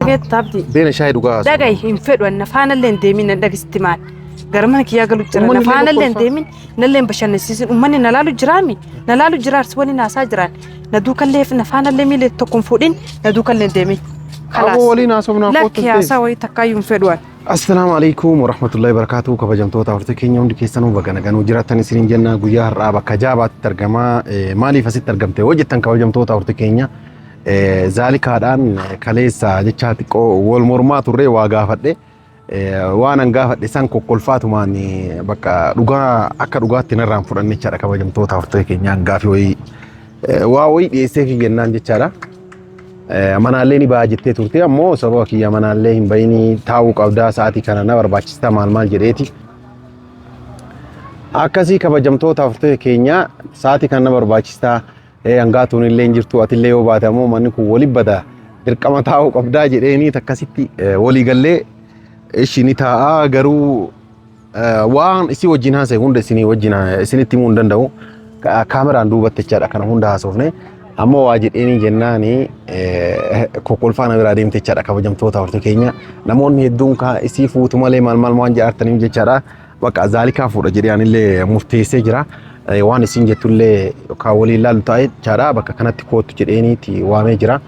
Dhageetta Abdii. Beena shaayii dhugaa haasofna. Dhagahi hin fedhu ani na faanallee hin deemin nan dhagisitti maal. Gara mana kiyyaa galu jira. Na Uummanni illee faanallee hin kolfa. deemin nallee hin bashannansiisin. Uummanni na laalu jiraami. Na laalu jira arsi waliin haasaa jiraan. Na duukallee na faanallee miila tokko hin fuudhin na duukallee hin deemin. Aboo waliin haasofnaa kootu Lakki haasaa wayii takkaayyuu hin fedhu ani. Assalaamu alaikum warahmatullahi wabarakatuh. Kabajamtoota hortee keenya hundi keessanuu baga naganuu jiraattan isiniin jenna. Guyyaa har'aa bakka jaabaatti argama. Maaliif asitti argamte yoo jettan kabajamtoota hortee keenya zaalikaadhaan kaleessa jechaa xiqqoo wal mormaa turre waa gaafadhe. Waan an gaafadhe san kokkolfaatumaan bakka dhugaa akka dhugaatti narraan fudhanne jechaadha kabajamtoota hortee keenyaan gaafii wayii waa wayii dhiyeessee fi jennaan jechaadha. Manaallee ni ba'a jettee turte ammoo sababa kiyya manaallee hin bayinii taa'uu qabdaa sa'aatii kana na barbaachista maal maal jedheeti. Akkasii kabajamtoota hortee keenya sa'aatii kana na barbaachistaa hangaatuun illee hin jirtu atillee yoo baate ammoo manni kun wali bada dirqama taa'uu qabdaa jedheeni akkasitti walii gallee ishi ni taa'aa garuu waan isii wajjin haasa'e hunda isinii wajjin isinitti himuu hin danda'u. Kaameraan duubatti jechaadha kana hunda haasofne. Ammoo waa jedheeni jennaani kokkolfaa na biraa deemte jechaadha kabajamtoota horte keenya. Namoonni hedduun kaa isii fuutu malee maal maal waan jedhaartaniif jechaadha. Bakka zaalikaa fuudha jedhee anillee murteessee jira. Waan isin jettullee yookaan waliin laallu taa'e jechaadha. Bakka kanatti koottu jedheeniiti waamee jira.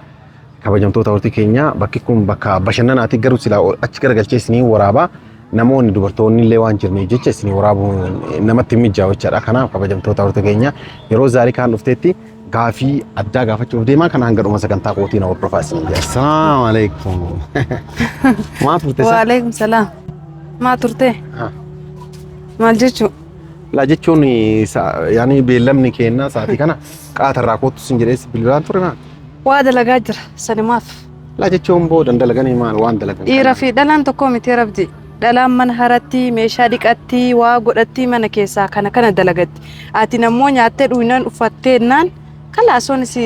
Kabajamtoota hortii keenya bakki kun bakka bashannanaati garuu silaa achi garagalchee isinii waraabaa. Namoonni dubartoonni illee waan jiraniif jecha isinii waraabuun namatti hin mijaa'u jechaadha. Kanaaf kabajamtoota hortii keenya yeroo zaalikaan dhufteetti gaafii addaa gaafachuuf deemaa kana hanga dhuma sagantaa kootii na hordofaa isiniin jedha. Assalaamu alaikum. Maa turte sa? Waalaikum salaam. Maa turte? Maal jechuu? Laa jechuun yaani beellamni keenna sa'aatii kana qaatarraa kootu sin jedhee si bilbilaan ture maa? Waa dalagaa jira sanimaaf. Laa jechuun booda dalaganii maal waan dalagan? Dhiira fi dhalaan tokko miti rabdi. Dhalaan mana haratti, meeshaa dhiqatti, waa godhatti mana keessaa kana kana dalagatti. Ati nammoo nyaattee dhugnaan uffattee naan kalaasoon si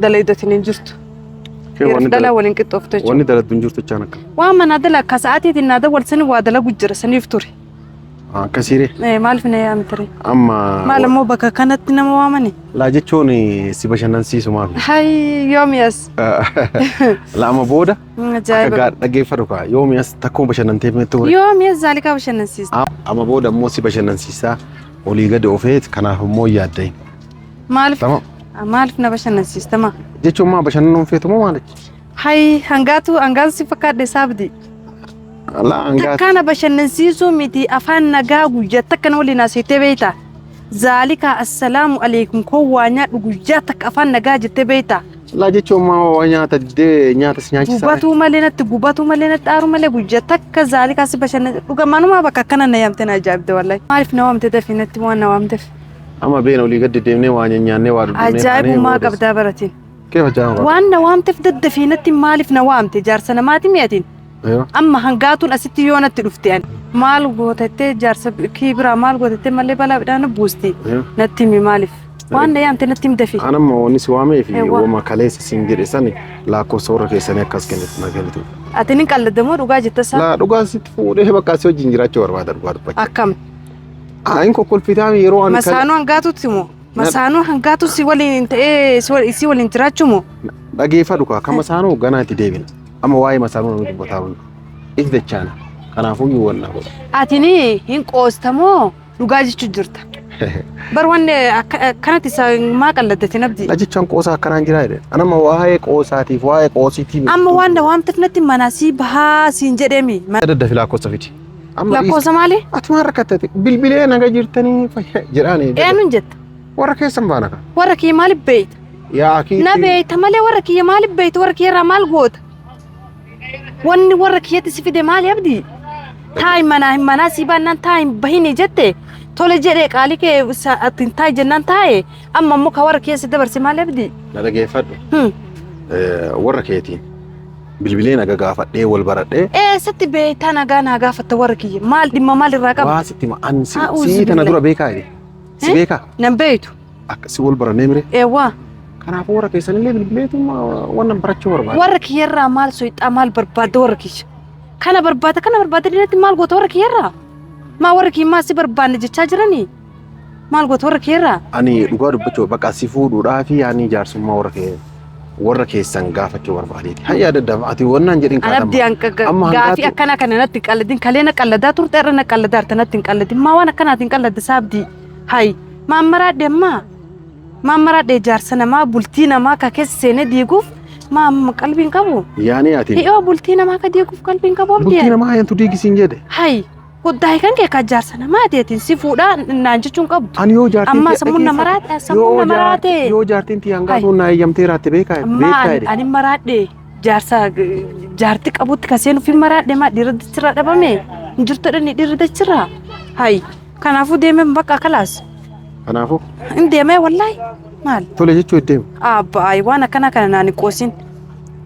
dalaydotin hin jirtu. Dhiira fi dhalaa waliin qixxooftu jechuudha. Wanni daladdu hin jirtu jechaan akka. Waan manaa dala akka sa'aatiitiin naa dawwalsanii waa dalagu jira saniif ture. Akkasiire. Maaliif na yaamtire? Amma. Maal ammoo bakka kanatti nama waamani? Laa jechuun si bashannansiisumaaf. Hay yoomi as. Laa amma booda akka Ajaa'iba. gaar dhaggeeffadhu kaa yoomi as takkuma bashannantee meetti ture. Yoomi as zaalikaa bashannansiista. Amma booda immoo si bashannansiisaa olii gadi ofeet kanaaf immoo yaaddayin. Maaliif Tamam. maaliif na bashannansiista maa? Jechuun maa bashannanuun feetu moo maal jechuudha? Hay hangaatu hangaatu si fakkaadhe saabdi. Laa hangaatu. Takkaa na bashannansiisuu miti afaan nagaa guyyaa takka na waliin haasofte beekta. Zaalikaa assalaamu alaikum koo waa nyaadhu guyyaa takka afaan nagaa jettee beekta. Laa jechuun maa waa nyaata diddee nyaata si nyaachisaa. Gubatuu malee natti gubatuu malee natti aaru malee guyyaa takka zaalikaa si bashannan dhuga manumaa bakka akkana na yaamte na ajaa'ibde wallahi. Maaliif na waamte dafii natti waan na waamteef. Amma beena olii gadi deemnee waa nyaannee waa dudduubnee. Ajaa'ibummaa qabdaa baratiin. Keef ajaa'iba qabda? Waan na waamteef daddafii natti maaliif na waamte jaarsa namaati mi'atiin. Aywa. Amma hangaatuun asitti yoo natti dhufte ani. Maal gootattee jaarsa kii biraa maal gootattee malee balaa midhaan buusti. Aywa. Natti himi maaliif? Waan na yaamte natti himi dafii. An amma wanni si waamee fi Eewwa. wama kaleessa siin jedhe sani lakkoofsa warra keessanii akkas kennitu na kennitu. Ati ni qalladda moo dhugaa jetta isaa? Laa dhugaa sitti fuudhee bakka si wajjin jiraachuu barbaada dhugaa dubbachuu. Akkam? Ah, hin kokkolfitaa yeroo ani Masaanuu hangaatutti moo? Masaanuu hangaatu si waliin ta'ee si waliin jiraachuu moo? Dhageeffadhu kaa kan masaanuu ganaa itti deebina. Amma waa'ee masaanuu namni dubbataa jiru. If dachaana. Kanaafuu iyyuu wanna godha. Atini hin qoosta moo dhugaa jechuu jirta? Bar wanni akkanatti isa maa qalladdatin abdii? La jechaan qoosaa akkanaan jiraa jedhe. An amma waa'ee qoosaatiif waa'ee qoosiitiif. Amma waan na waamteef natti manaa sii bahaa siin jedheemi. Daddafi lakkoofsa fidi. Amma dhiisi. Lakkoofsa maali? Ati maal rakkatte? Bilbilee naga jirtanii fayyaa jedhaani. Eenyuun jetta? Warra keessan baana ka. Warra kiyya maaliif beeyta? Yaa akii. Na beeyta malee warra kiyya maaliif beeyta? Warra kiyya irraa maal goota? Wanni warra kiyyatti si fide maali abdii? Taa'i manaa hin manaa sii baannaan taa'i hin bahini jette tole jedhee qaalii kee ittiin taa'i jennaan taa'e amma immoo ka warra kiyya si dabarse maali abdii? Na dhageeffadhu. Warra keetiin bilbilee naga gaafadhee wal baradhee. Eessatti beeytaa nagaa naa gaafatta warra kiyya? Maal dhimma maal irraa qaba? Waa sitti hima an si A'uuzu si tana billahi. dura beekaa jedhe. Si beekaa? Nan beeytu. Akka si wal barannee mire. Eewwaa. Kanaafuu warra keessanillee bilbileetuma wannan barachuu barbaada. Warra kiyyarraa maal soyxaa maal barbaadda warra kiyya? Kana barbaada kana barbaada dinatti maal goota warra kiyyarraa? Maa warra kiyya maa si barbaanne jechaa jiranii? Maal goota warra kiyyarraa? Ani dhugaa dubbachuu bakka si fuudhuudhaa fi ani jaarsummaa warra kee Warra keessan gaafachuu barbaadeeti. Hayyaa daddafa ati wannaan jedhin An abdii an Amma gaafii hangaatu akkana kana natti hin qalladin kalee na qalladaa turte irra na qalladaa jirta natti hin qalladin maa waan akkanaatiin qalladda isaa abdii hay maan maraadhe ammaa maan maraadhe jaarsa namaa bultii namaa ka keessa seenee diiguuf maa amma qalbiin qabu Yaani ati hi'oo bultii namaa ka diiguuf qalbiin qabu abdii bultii namaa hayantu diigisiin jedhe. hay guddaa kan kee ka jaarsa namaa teetiin si fuudhaa naan jechuun qabdu Ani yoo jaartiin Amma tiyya sammuun na dhaggeeffadhu. maraate, sammuun na maraate. Yoo jaartiin tiyya hangaatuun na eeyyamtee raatte beekaa Amma beektaa jedhe. ani maraadhe jaarsa jaarti qabutti ka seenuuf hin maraadhe maa dhiirri dachirraa dhabame hin jirtu dhani dhiirri dachirraa hay kanaafuu deemee bakka kalaas Kanaafuu hin deemee wallaahi maal tole jechuu iddeemu. abba ay waan akkana kana naan hin qoosin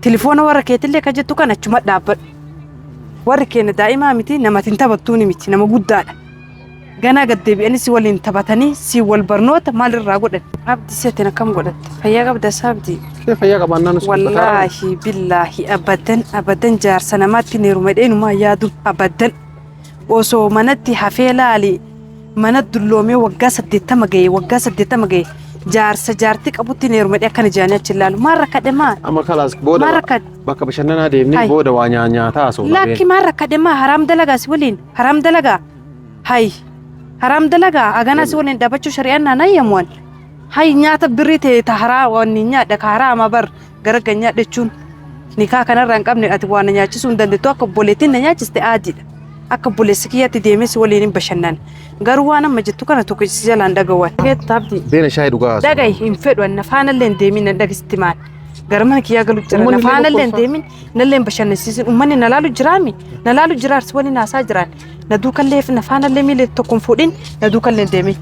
tilifoona warra keetillee ka jettu kan achuma dhaabbadhu warri keenya daa'imaa miti namatiin taphattuuni miti nama guddaadha ganaa gad deebi'anii si waliin taphatanii si wal barnoota maalirraa godhan abdi seetiin akkam godhatte fayyaa qabda isaa abdii. Ishee fayyaa qabaannaan us dubbataa. Wallaahi billaahi abadan abadan jaarsa namaatti hin heerume dheenumaa yaadu abadan osoo manatti hafee laali mana dulloomee waggaa 80 ga'e waggaa 80 ga'e jaarsa jaartii qabutti hin heerume akkana jaanii achi ilaalu maal rakkadhe maa Amma kalaas maal booda rakkadhe bakka bashannanaa deemnee Hai. booda waa nyaataa haasofna. lakki maal rakkadhe maa haraam dalagaa si waliin haraam dalagaa hay haraam dalagaa aganaa si waliin dhaabachuu shari'aan naan ayyamuwan hay nyaata birrii ta'e ta haraa waan nyaadha ka haraama bar gara ganyaadha jechuun nikaa kanarraa hin qabne ati waan na nyaachisuu hin dandeettu akka obboleettiin na nyaachiste aadiidha akka obboleessi kiyyatti deemee si waliin hin bashannan garuu waan amma jettu kana tokko si jalaan dhagawwan. Abdii Beena shaayii dhugaa haasofna. dhagahi hin fedhu an nafaanallee hin deemin nan dhagisitti maal gara mana kiyyaa galu jira Uummanni illee nafaanallee hin kolfa. deemin nallee hin bashannansiisin uummanni na laalu jiraami na laalu jiraarsi waliin haasaa jiraan na duukallee nafaanallee miila tokko hin fuudhin na duukallee hin deemin.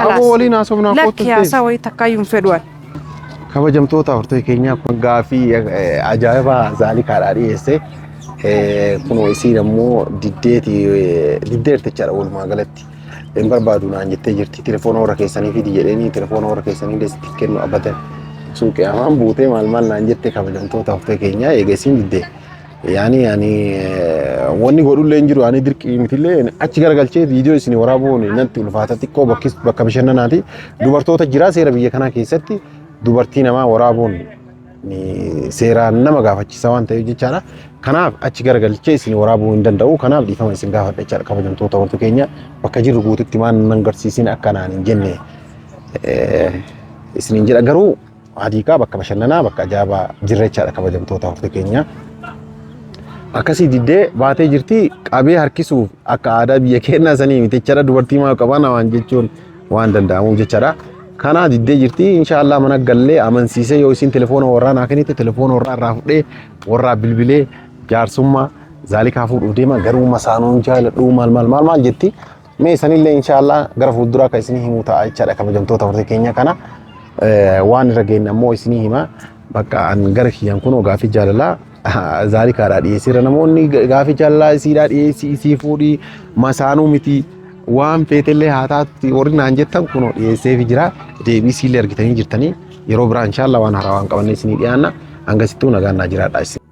Aboo waliin haasofnaa kootu Lakki haasaa wayii takkaayyuu hin fedhu an. Kabajamtoota hordoftoota keenyaa kun gaafii ajaa'ibaa Zaalikaadhaa dhiyeesse. Kunoo isiin ammoo diddeeti diddeerti jechaadha walumaa galatti. Hin barbaadu naan jettee jirti. Telefoona warra keessanii fidi jedheeni telefoona warra keessanii illee sitti kennu abadan. Suuqii afaan buutee maal maal naan jette kabajamtoota hordoftoota keenyaa eega isiin diddee. Yaani ani wanni godhullee hin jiru ani dirqii mitillee achi garagalchee viidiyoo isin waraabuun natti ulfaata xiqqoo bakka bashannanaati. Dubartoota jira seera biyya kanaa keessatti dubartii namaa waraabuun seeraan nama gaafachiisa waan ta'eef jechaadha. Kanaaf achi garagalchee isin waraabuu hin danda'u. Kanaaf dhiifama isin gaafadha jechaadha kabajamtoota hordoftoota keenya bakka jirru guututti waan nan garsiisin akkanaan hin jenne isiniin jedha garuu hadiiqaa bakka bashannanaa bakka ajaa'ibaa jirra jechaadha kabajamtoota hordoftoota keenya. Akkasii diddee baatee jirti qabee harkisuuf akka aadaa biyya keenyaa sanii miti jechaadha dubartii maa qabana waan jechuun waan danda'amuuf jechaadha. Kana diddee jirti inshaallah mana gallee amansiisee yoo isin telefoona warraa naa kennite telefoona warraa irraa fudhee warraa bilbilee jaarsummaa Zaalikaa fuudhuuf deema garuu masaanuun jaaladhu maal maal maal maal jetti. Mee sanillee inshaallah gara fuulduraa kan isinii himuu ta'a jechaadha kabajamtoota hordoftoota keenya kana waan irra geenye ammoo isinii hima bakka an gara kiyyaan kunoo gaafii jaalalaa Zaalikaadhaa dhiyeesseera namoonni gaafii jaalalaa isiidhaa dhiyeessi isii fuudhii masaanuu miti waan feetellee haa taatu warri naan jettan kunoo dhiyeesseefi jira deebii isiillee argitanii jirtanii yeroo biraa inshaallah waan haaraa waan qabannee isinii dhiyaanna hangasittuu nagaan naa jiraadha isin.